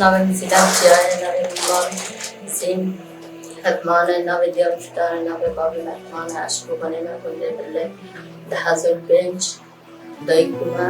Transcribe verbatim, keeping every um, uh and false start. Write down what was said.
Navê min Zîlan Çiyayê, navê min Mal Zîn Hevmane, navê diya min Fidan e, navê bavê me Hevmane, eşq û xanê me gundê Birlê. Di hezar pênc dayik bûme.